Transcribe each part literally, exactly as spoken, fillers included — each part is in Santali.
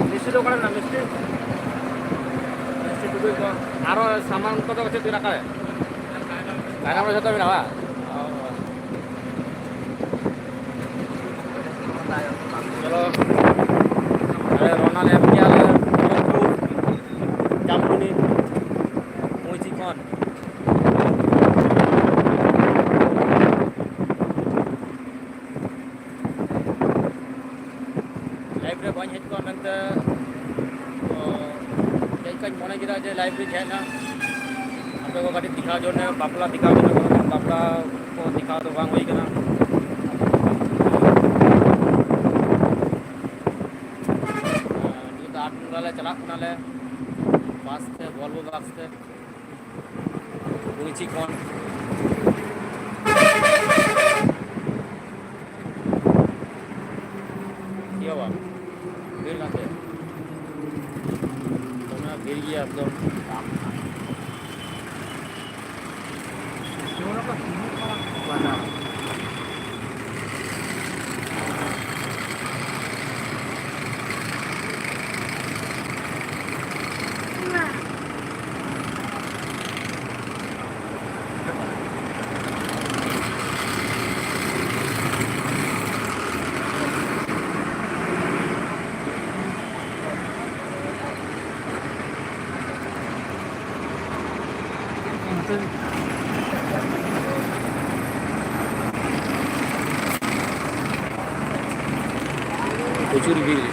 ᱢᱤᱥᱛᱨᱤ ᱫᱚ ᱚᱠᱟᱨᱮ ᱢᱮᱱᱟᱜᱼᱟ? ᱢᱤᱥᱛᱨᱤ? ᱢᱤᱥᱛᱨᱤ ᱴᱩᱰᱩ ᱫᱚ ᱟᱨᱚ ᱥᱟᱢᱟᱱ ᱠᱚᱫᱚ ᱪᱮᱫ ᱵᱤᱱ ᱨᱟᱠᱟᱵᱮᱫ? ᱛᱟᱭᱱᱚᱢ ᱨᱮ ᱡᱷᱚᱛᱚ ᱢᱮᱱᱟᱜᱼᱟ, ᱵᱟᱝ? ᱪᱚᱞᱚ, ᱟᱞᱮ ᱨᱚᱣᱱᱟ ᱞᱮ ᱮᱢ ᱠᱮᱜᱼᱟ ᱞᱮ ᱡᱟᱢᱵᱩᱱᱤ ᱢᱩᱪᱤ ᱠᱷᱚᱱ᱾ Live ᱨᱮ ᱵᱟᱹᱧ ᱦᱮᱡ ᱠᱚᱜᱼᱟ ᱢᱮᱱᱛᱮ, ᱛᱚ, ᱪᱮᱫ ᱞᱮᱠᱟᱧ ᱢᱚᱱᱮ ᱠᱮᱫᱟ ᱡᱮ live ᱨᱤᱧ ᱦᱮᱡ ᱮᱱᱟ, ᱟᱯᱮ ᱠᱚ ᱠᱟᱹᱴᱤᱡ ᱫᱮᱠᱷᱟᱣ ᱡᱚᱝ ᱢᱮ, ᱵᱟᱯᱞᱟ ᱫᱮᱠᱷᱟᱣ ᱡᱚᱝ ᱢᱮ, ᱵᱟᱯᱞᱟ ᱠᱚ ᱫᱮᱠᱷᱟᱣ ᱫᱚ ᱵᱟᱝ ᱦᱩᱭ ᱠᱟᱱᱟ᱾ ᱱᱤᱛᱚᱜ ᱫᱚ ᱟᱴ ᱢᱚᱸᱜᱟ ᱞᱮ ᱪᱟᱞᱟᱜ ᱠᱟᱱᱟᱞᱮ ᱵᱟᱥ ᱛᱮ, ᱵᱚᱞᱵᱚ ᱵᱟᱥ ᱛᱮ᱾ ᱠᱩᱭᱪᱤ ᱠᱷᱚᱱ᱾ ᱤᱭᱟᱹ ᱵᱟ, ᱵᱷᱤᱲ ᱠᱟᱱ ᱛᱟᱭᱟ᱾ ᱫᱚᱢᱮ ᱵᱷᱤᱲ ᱜᱮᱭᱟ ᱮᱠᱫᱚᱢ᱾ প্রচুর ভিড়।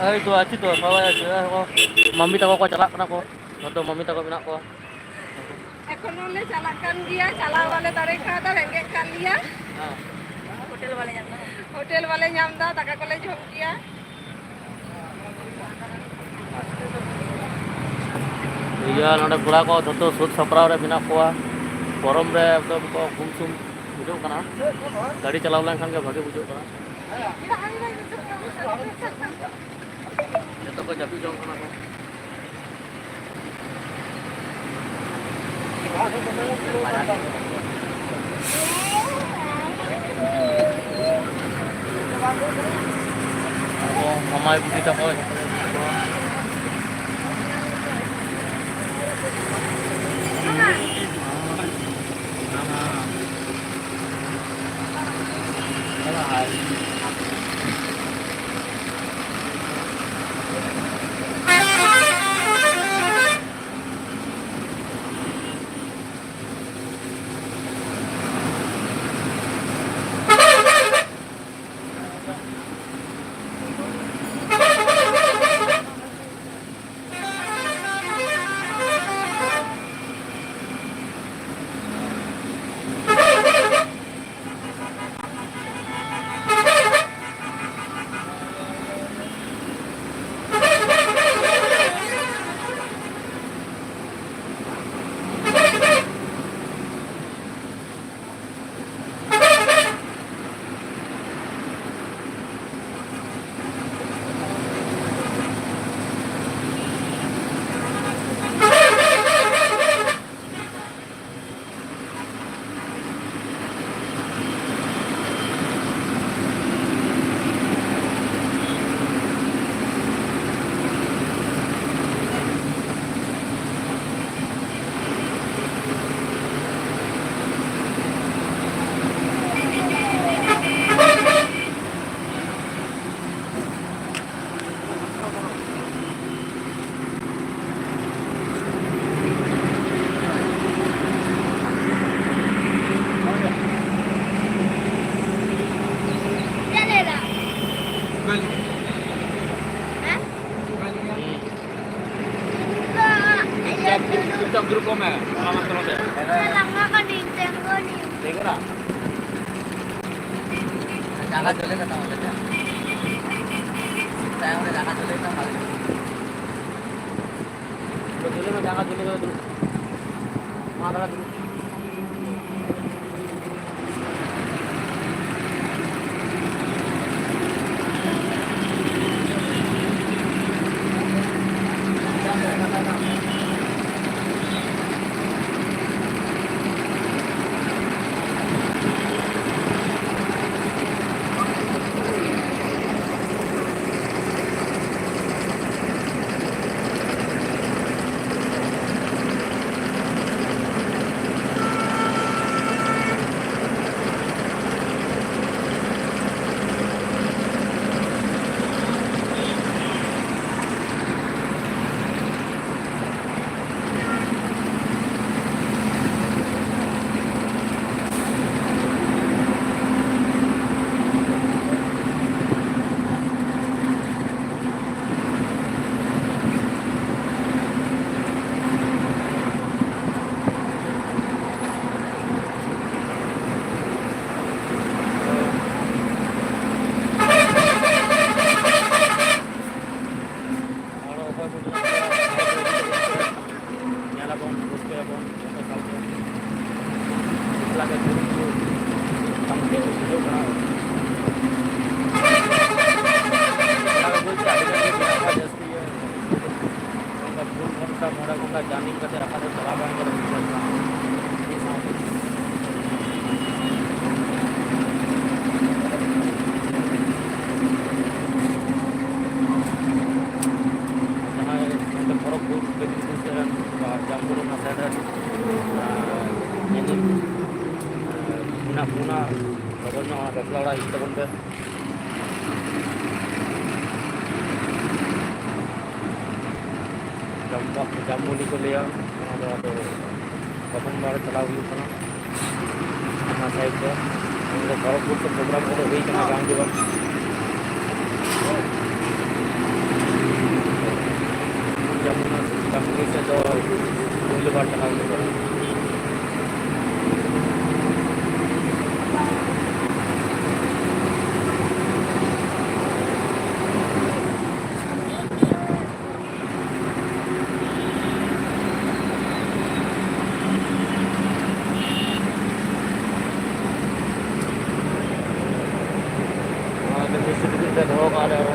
ᱦᱳᱭ ᱛᱚ, ᱟᱪᱪᱷᱟ ᱛᱚ, ᱥᱚᱵᱟᱭ ᱟᱪᱪᱷᱟ, ᱦᱚᱸ, ᱢᱟᱢᱤ ᱛᱟᱠᱚ ᱠᱚ ᱪᱟᱞᱟᱜ ᱠᱟᱱᱟ ᱠᱚ, ᱡᱚᱛᱚ ᱢᱟᱢᱤ ᱛᱟᱠᱚ ᱢᱮᱱᱟᱜ ᱠᱚᱣᱟ᱾ ᱮᱠᱷᱚᱱ ᱦᱚᱸᱞᱮ ᱪᱟᱞᱟᱜ ᱠᱟᱱ ᱜᱮᱭᱟ, ᱪᱟᱞᱟᱣ ᱵᱟᱞᱮ ᱫᱟᱲᱮ ᱠᱟᱣᱫᱟ, ᱨᱮᱸᱜᱮᱡ ᱠᱟᱱ ᱞᱮᱭᱟ᱾ ᱦᱮᱸ᱾ ᱦᱳᱴᱮᱞ ᱵᱟᱞᱮ ᱧᱟᱢ ᱮᱫᱟ᱾ ᱦᱳᱴᱮᱞ ᱵᱟᱞᱮ ᱧᱟᱢ ᱮᱫᱟ, ᱫᱟᱠᱟ ᱠᱚᱞᱮ ᱡᱚᱢ ᱜᱮᱭᱟ᱾ ᱤᱭᱟᱹ, ᱱᱚᱰᱮ ᱠᱚᱲᱟ ᱠᱚ ᱡᱷᱚᱛᱚ ᱥᱟᱹᱛ ᱥᱟᱯᱲᱟᱣ ᱨᱮ ᱢᱮᱱᱟᱜ ᱠᱚᱣᱟ᱾ ᱜᱚᱨᱚᱢ ᱨᱮ ᱮᱠᱫᱚᱢ ᱠᱚ ᱜᱩᱢᱥᱩᱢ ᱵᱩᱡᱷᱟᱹᱜ ᱠᱟᱱᱟ᱾ ᱜᱟᱹᱰᱤ ᱪᱟᱞᱟᱣ ᱞᱮᱱᱠᱷᱟᱱ ᱜᱮ ᱵᱷᱟᱜᱮ ᱵᱩᱡᱷᱟᱹᱜ ᱠᱟᱱᱟ᱾ ᱡᱚᱛᱚ ᱠᱚ ᱡᱟᱹᱯᱤᱫ ᱡᱚᱝ ᱠᱟᱱᱟ ᱠᱚ᱾ ᱟᱵᱚ ᱢᱟᱢᱟᱭ ᱵᱩᱰᱷᱤ ᱛᱟᱠᱚ ᱡᱚᱛᱚ ᱠᱚ ᱢᱮᱱᱟᱜ ᱠᱚᱣᱟ᱾ ᱫᱩᱲᱩᱵ ᱠᱚᱜ ᱢᱮ, ᱚᱱᱟ ᱢᱟᱛᱨᱚ ᱛᱮ᱾ ᱞᱟᱸᱜᱟ ᱠᱟᱹᱱᱟᱹᱧ, ᱛᱤᱸᱜᱩᱱᱤᱧ᱾ ᱛᱤᱸᱜᱩᱱᱟ? ᱡᱟᱸᱜᱟ ᱡᱚᱞᱮ ᱠᱟᱛᱟᱢ ᱞᱮᱠᱟ᱾ ᱛᱟᱭᱚᱢ ᱨᱮ ᱡᱟᱸᱜᱟ ᱡᱚᱞᱮ ᱠᱟᱛᱟᱢ ᱵᱷᱟᱜᱮ᱾ ᱡᱚᱞᱮ ᱢᱮ, ᱡᱟᱸᱜᱟ ᱡᱚᱞᱮ ᱠᱟᱛᱮ ᱫᱩᱲᱩᱵ᱾ ᱢᱟ ᱫᱟᱫᱟ ᱫᱩᱲᱩᱵ᱾ ᱦᱚᱲ ᱚᱠᱚᱭ ᱠᱚ ᱢᱮᱱᱟᱜ ᱠᱚᱣᱟ, ᱧᱮᱞ ᱟᱵᱚᱱ, ᱨᱟᱹᱥᱠᱟᱹᱭᱟᱵᱚᱱ ᱡᱚᱛᱚ ᱥᱟᱶᱛᱮ᱾ ᱮᱠᱞᱟ ᱜᱮ ᱫᱩᱲᱩᱵ ᱫᱩᱲᱩᱵ ᱵᱟᱝ ᱪᱮᱫ ᱦᱚᱸ ᱵᱩᱡᱷᱟᱹᱜ ᱠᱟᱱᱟ᱾ ᱮᱠᱞᱟ ᱜᱮ ᱵᱚᱞᱛᱮ ᱟᱹᱰᱤ ᱜᱟᱱ ᱜᱮ ᱢᱮᱱᱟᱜ ᱠᱚᱣᱟ ᱡᱟᱹᱥᱛᱤ ᱜᱮ᱾ ᱚᱱᱠᱟ ᱯᱩᱱ ᱜᱷᱚᱱᱴᱟ, ᱢᱚᱬᱮ ᱜᱷᱚᱱᱴᱟ journey ᱠᱟᱛᱮ ᱚᱠᱟ ᱨᱮ ᱪᱟᱞᱟᱣ ᱵᱟᱝ ᱜᱟᱱᱚᱜ ᱠᱟᱱᱟ᱾ ᱢᱤᱫ ᱥᱟᱶᱛᱮ᱾ ᱡᱟᱦᱟᱸᱭ ᱱᱚᱰᱮ ᱠᱷᱚᱲᱚᱜᱽᱯᱩᱨ, ᱢᱮᱫᱽᱱᱤᱯᱩᱨ ᱥᱮᱫ ᱨᱮᱱ ᱵᱟ ᱡᱟᱢᱵᱩ ᱚᱱᱟ side ᱨᱮᱱ, ᱟᱨ, ᱧᱮᱧᱮᱞ, ᱟᱨ, ᱢᱮᱱᱟᱜ ᱵᱚᱱᱟ, ᱞᱚᱜᱚᱱ ᱧᱚᱜ ᱚᱱᱟ ᱵᱟᱯᱞᱟ ᱚᱲᱟᱜ ᱦᱤᱡᱩᱜ ᱛᱟᱵᱚᱱ ᱯᱮ᱾ ᱡᱟᱢᱵᱟ-, ᱡᱟᱢᱵᱚᱱᱤ ᱠᱚ ᱞᱟᱹᱭᱟ, ᱚᱱᱟ ᱫᱚ ᱟᱫᱚ ᱯᱨᱚᱛᱷᱚᱢ ᱵᱟᱨ ᱪᱟᱞᱟᱣ ᱦᱩᱭᱩᱜ ᱠᱟᱱᱟ ᱚᱱᱟ side ᱫᱚ᱾ ᱚᱱᱟ ᱫᱚ ᱠᱷᱚᱲᱚᱜᱽᱯᱩᱨ ᱥᱮᱫ program ᱠᱚᱫᱚ ᱦᱩᱭ ᱠᱟᱱᱟ, ᱵᱟᱝ ᱫᱚ ᱵᱟᱝ᱾ ᱡᱟᱢᱵᱚᱱᱤ, ᱡᱟᱢᱵᱚᱱᱤ ᱥᱮᱫ ᱫᱚ ᱯᱳᱭᱞᱳ ᱵᱟᱨ ᱴᱟᱠᱟ ᱠᱟᱛᱮ᱾ ᱱᱚᱣᱟ ᱜᱮ ᱢᱤᱫ ᱥᱤᱴ ᱨᱮ ᱫᱚᱦᱚ ᱠᱟᱜᱼᱟ ᱞᱮ ᱟᱨᱚ᱾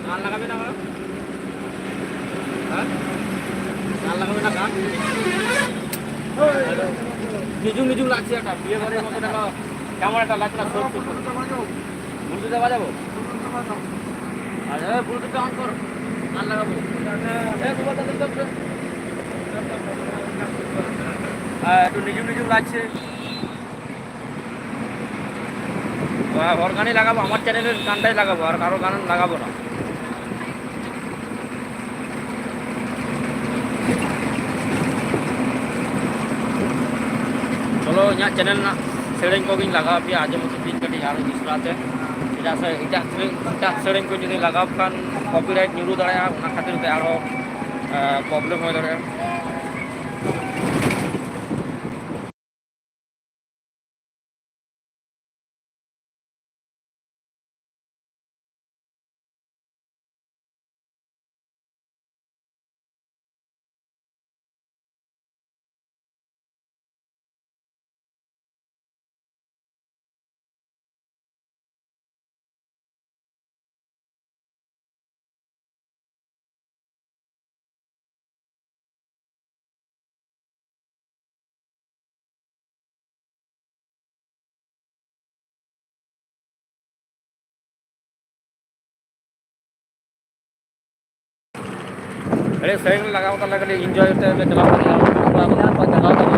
ᱜᱟᱱ ᱞᱟᱜᱟᱣ ᱢᱮᱱᱟᱜᱼᱟ? ᱦᱮᱸ? ᱜᱟᱱ ᱞᱟᱜᱟᱣ ᱢᱮᱱᱟᱜᱼᱟ? ᱱᱤᱡᱩᱢ ᱱᱤᱡᱩᱢ ᱞᱟᱜᱪᱷᱮ ᱮᱴᱟ, বিয়ে বাড়ির মতো দেখো, কেমন একটা লাগছে না, সব কিছু। বুলটু দা বাজাবো? আরে, বুলটু দা on কর, গান লাগাবো। এ, বাবা, দাদা, দাদা, দাদা। হ্যাঁ, একটু নিজুম নিজুম লাগছে। ᱦᱚᱲ ᱜᱟᱱᱤᱧ ᱞᱟᱜᱟᱣᱟ, ᱟᱢᱟᱜ ᱪᱮᱱᱮᱞ ᱨᱮ ᱜᱟᱱᱴᱟᱭ ᱞᱟᱜᱟᱣᱟ, ᱟᱨ ᱠᱟᱨᱚ ᱜᱟᱱ ᱞᱟᱜᱟᱣᱟ ᱱᱟ᱾ ᱪᱚᱞᱚ, ᱤᱧᱟᱹᱜ ᱪᱮᱱᱮᱞ ᱨᱮᱱᱟᱜ ᱥᱮᱨᱮᱧ ᱠᱚᱜᱮᱧ ᱞᱟᱜᱟᱣ ᱟᱯᱮᱭᱟ, ᱟᱸᱡᱚᱢ ᱦᱚᱪᱚ ᱯᱮᱭᱟᱧ ᱠᱟᱹᱴᱤᱡ ᱟᱨ ᱢᱤᱥᱨᱟ ᱛᱮ᱾ ᱪᱮᱫᱟᱜ ᱥᱮ ᱮᱴᱟᱜ ᱥᱮᱨᱮᱧ, ᱮᱴᱟᱜ ᱥᱮᱨᱮᱧ ᱠᱚ ᱡᱩᱫᱤ ᱞᱟᱜᱟᱣ ᱠᱷᱟᱱ copyright ᱧᱩᱨᱩ ᱫᱟᱲᱮᱭᱟᱜᱼᱟ, ᱚᱱᱟ ᱠᱷᱟᱹᱛᱤᱨ ᱛᱮ ᱟᱨᱦᱚᱸ, ᱮ, problem ᱦᱩᱭ ᱫᱟᱲᱮᱭᱟᱜᱼᱟ᱾ ᱟᱹᱰᱤ ᱥᱟᱺᱜᱤᱧ ᱞᱟᱜᱟᱣ ᱠᱟᱛᱮ ᱠᱟᱹᱴᱤᱡ ᱤᱱᱡᱚᱭ ᱛᱮ ᱞᱮ ᱪᱟᱞᱟᱣ ᱫᱟᱲᱮᱭᱟᱜᱼᱟ᱾ ᱠᱚᱲᱟ ᱠᱚ ᱢᱮᱱᱟᱜ ᱠᱚᱣᱟ, ᱪᱟᱞᱟᱣ ᱠᱟᱛᱮ